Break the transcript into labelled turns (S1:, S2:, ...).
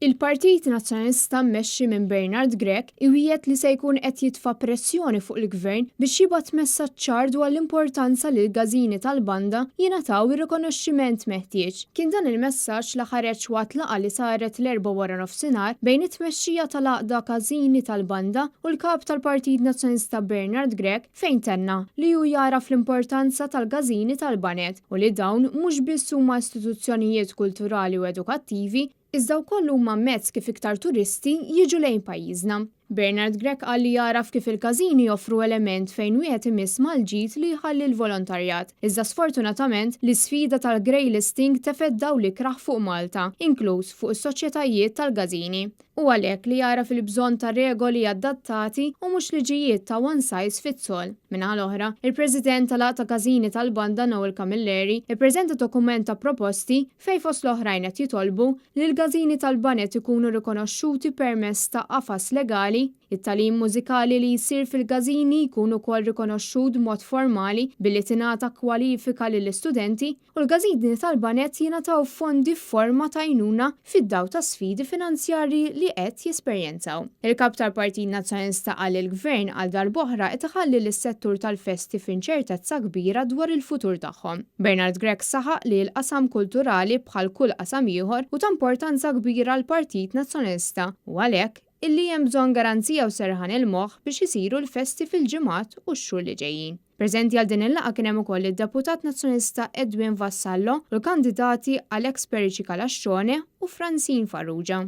S1: Il-Partit Nazzjonalista mmexxi minn Bernard Grech iwiegħed li se jkun qed jitfa' pressjoni fuq il-Gvern biex jibgħat messaġġ ċar dwar l-importanza li l-każini tal-banda jingħataw ir-rikonoxximent meħtieġ. Kien dan il-messaġġ li ħareġ waqt laqgħa li saret l-Erbgħa waranofsinhar bejn it-tmexxija tal-Għaqda Każini tal-Banda u l-Kap tal-Partit Nazzjonalista Bernard Grech fejn tenna li hu jagħraf l-importanza tal-każini tal-baned u li dawn mhux biss huma istituzzjonijiet kulturali u edukattivi iżda wkoll huma mezz kif iktar turisti jiġu lejn pajjiżna. Bernard Grech qal li jagħraf kif il-każini joffru element fejn wieħed imiss mal-ġid li jħalli l-volontarjat, iżda sfortunatament l-isfida tal-grey listing tefgħet dawl ikrah fuq Malta, inkluż fuq is-soċjetajiet tal-każini. Hu għalhekk li jagħraf il-bżonn ta' regoli adattati u mhux liġijiet ta' one size fits all. Min-naħa l-oħra, il-President tal-Għaqda Każini tal-Banda Noel Camilleri ippreżenta dokument ta' proposti fejn fost l-oħrajn qed jitolbu li l-każini tal-baned ikunu rikonoxxuti permezz ta' qafas legali, it-tagħlim mużikali li jsir fil-każini jkun ukoll rikonoxxut b'mod formali billi tingħata kwalifika lill-istudenti, u l-każini tal-baned jingħataw fondi f'forma ta' għajnuna fid-dawl ta' sfidi finanzjarji li qed jesperjenzaw. Il-Kap tal-Partit Nazzjonalista qal li l-Gvern għal darb'oħra qed iħalli lis-settur tal-festi f'inċertezza kbira dwar il-futur tagħhom. Bernard Grech saħaq li l-qasam kulturali bħal kull qasam ieħor hu ta' importanza kbira għall-Partit Nazzjonalista u għalhekk illi hemm bżonn garanzija u serħan il-moħħ biex isiru l-festi fil-ġimgħat u x-xhur li ġejjin. Preżenti għal din il-laqgħa kien hemm ukoll id-Deputat Nazzjonalista Edwin Vassallo u l-kandidati Alex Perici Calascione u Francine Farrugia.